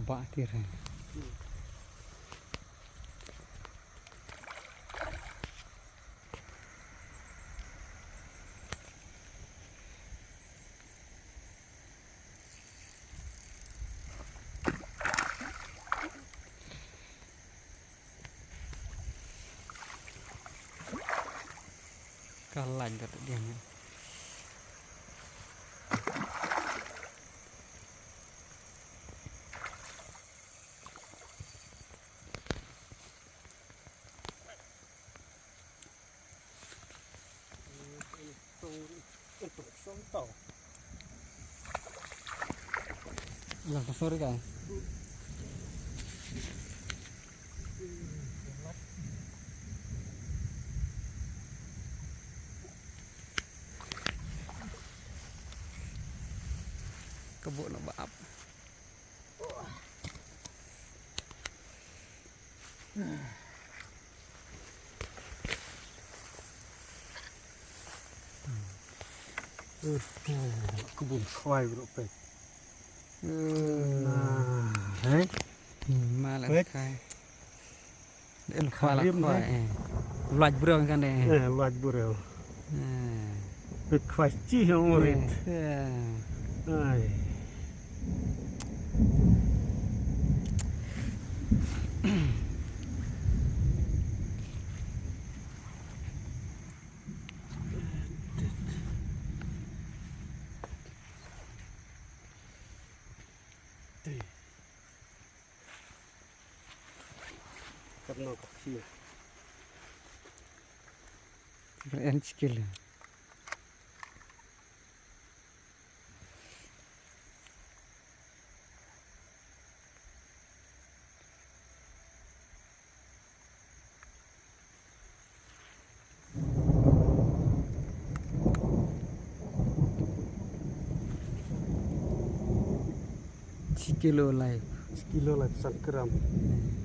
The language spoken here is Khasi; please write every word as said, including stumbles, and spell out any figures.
Ba tir hai. Ka lain ka ta diang. Lah, sorry, guys. Kebun nak ba ap. Kebun khwai bro pek. Nah, hei. Malah pek. Khwai. Din khwai lah khwai, eh. Luaj briew kan deh. Eh, luaj briew. Eh. Pek khwai chi hong urit. Eh. Ai. Katno ka khia. Ber en skill. Shi kilo lai. Shi kilo lai, san gram. Hmm.